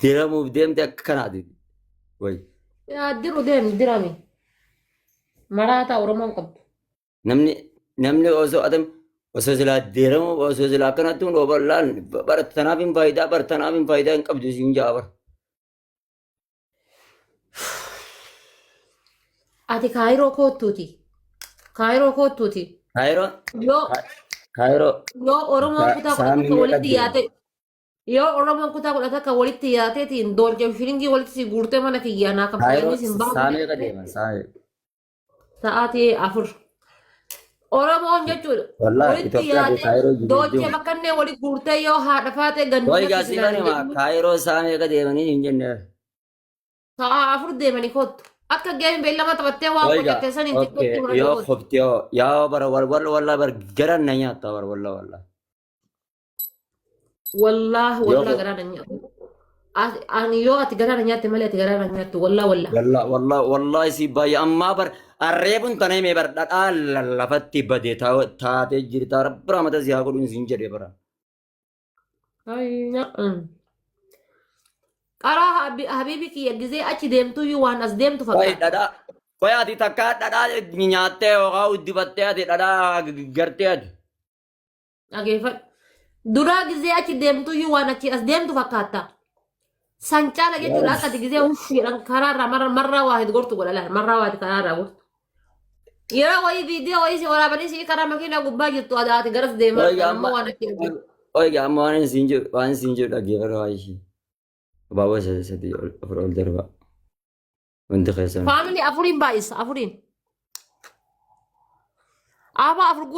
Diramuuf deemte akka kanaati. Wayi. Yaa diru deemi dirami. Maraataa Oromoon qabdu. Namni namni osoo atam osoo silaa diramuu osoo silaa akkanatti hun oballaan bara tanaaf hin faayidaa bara tanaaf hin faayidaa hin qabdu siin ja'a bara. Ati kaayiroo koottuuti. Kaayiroo koottuuti. Kaayiroo Yoo kaayiroo yoo Oromoon kutaa kudha saamni takka meeqa walitti deema? yaate yoo Oromoon kutaa 11 walitti yaateetiin doolchee shilingii walitti si guurtee mana kiyyaa naa Kaayiroo kaffalanii sin saa baasu meeqa deema? Saa meeqa? sa'aatii 4. Oromoon jechuudha Wallaahi walitti Itoophiyaa fi yaatee Kaayiroo jiru doolchee jiru. bakkannee walitti guurtee yoo haadha faatee Wayi gandumatti gaasii sinaan banima jedhu Kaayiroo saa meeqa deemanii hin jenne. Sa'a 4 deemanii kottu. Akka geemi beellama taphattee waan Oiga, qocatte saniin okay, xiqqootti fudhadhee yoo kottu. koftee hoo, yaa bara wal wal walla bar garan na nyaatta bar walla walla. Wallaahi Yoo wallaahi garaa na nyaatu. Ani yoo ati garaa na nyaatte malee ati garaa na nyaattu wallaahi wallaahi. walla walla walla si baay'ee ammaa bar arreebun tana himee bar dhadhaa lafatti bade taatee jirta rabbi rahmata si haa godhuun siin jedhe bara. Qaraa habiibi kiyya gizee achi deemtuyyuu waan as deemtu Qoy fakkaata. dhadhaa qoy ati takkaa dhadhaa nyaattee yookaan uddifattee ati dhadhaa gartee ati. Dhageeffadhu. Duraa gizee achi deemtuyyuu waan achi as deemtu fakkaata. San caala jechuudha akka ati gizee uff jedhan karaarraa marraa waa itti gortu godha laal marraa waa itti karaarraa gortu. Yeroo wayii viidiyoo wayii si waraabanii si karaa makiinaa gubbaa jirtu adaati garas deemaa Oiga jirtan amma ammoo waan achi as deemtu. oiga amma waan siin jedhu waan siin jedhu dhaggeeffadhu waa ishee. Abaaboo sadii sadii ol afur ol darba. Wanti keessan. Faamilii afuriin baay'isa afuriin. Aabaa afur guuta.